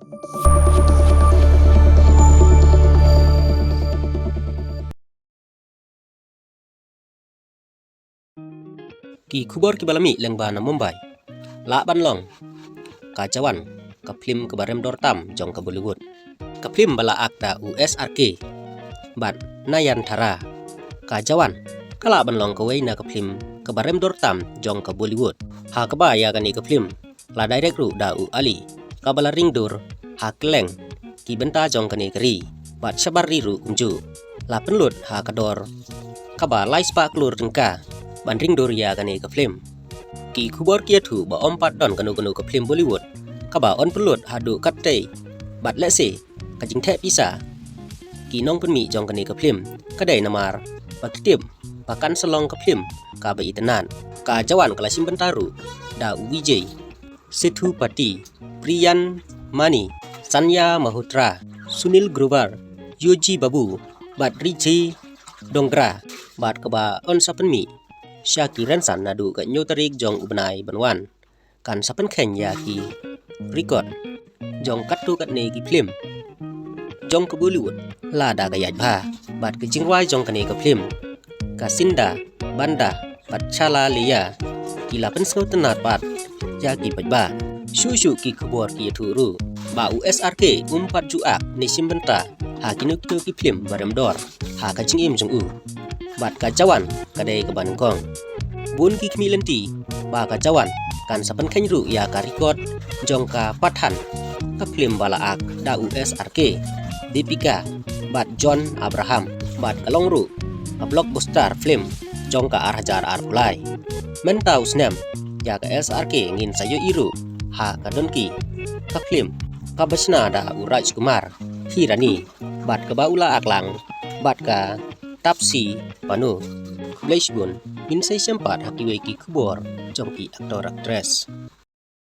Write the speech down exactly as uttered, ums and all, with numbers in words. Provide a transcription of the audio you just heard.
Ki khubor kiba la mih lyngba na Mumbai. Lah ban long Ka Jawan, ka phlim kaba rem dor tam jong ka Bollywood. Ka phlim ba la ak da u S R K bad Nayanthara. Ka Jawan ka lah ban long kawei na ka phlim kaba rem dor tam jong ka Bollywood, ha kaba ïa kane ka phlim la direct ruh da u Ali, kaba la ring dur ha kylleng ki bynta jong kane ka ri bad shabar ri ruh kumjuh. La pynlut ha ka dor kaba lai spah klur tyngka ban ring dur ïa kane ka phlim. Ki khubor ki ïathuh ba ym pat don kano kano ka phlim Bollywood kaba yn pynlut haduh katta bad lehse ka jingtheh pisa ki nongpynmih jong kane ka phlim ka dei namar ba ki tip ba kan sa long ka phlim kaba itynnad. Ka Jawan ka la shim bynta ruh da u Vijay Sethupathi, Priyan Mani, Sanya Malhotra, Sunil Grover, Yogi Babu bad Rishi Donggra, bad kaba yn sa pynmih sha ki rynsan naduh ka hynñiew tarik jong u bnai ban wan. Kan sa pynkheiñ ïa ki record jong katto katne ki phlim jong ka Bollywood lada ka ïaid bha bad ka jingrwai jong kane ka phlim, ka Sinda Banda bad Chala Leya, ki la pynsngewtynnad pat ïa ki paidbah. Shuh shuh ki khubor ki ïathuh ruh ba u S R K um pat ju ak ne shim bynta ha kino kino ki phlim ba rem dor ha ka jingim jong u. Bad Ka Jawan ka dei kaba nyngkong. Bun ki khmih lynti ba Ka Jawan kan sa pynkheiñ ruh ïa ka record jong ka Pathaan, ka phlim ba la ak da u S R K, Deepika bad John Abraham, bad ka long ruh ka blockbuster phlim jong ka ar hajar arphew lai. Mynta u snem ïa ka S R K ngin sa ïohi ruh ha ka Dunki, ka phlim kaba shna da u Rajkumar Hirani bad kaba u la ak lang bad ka Taapsee Pannu. Khublei shibun, ngin sa ïashem pat ha kiwei ki khubor jong ki actor actress.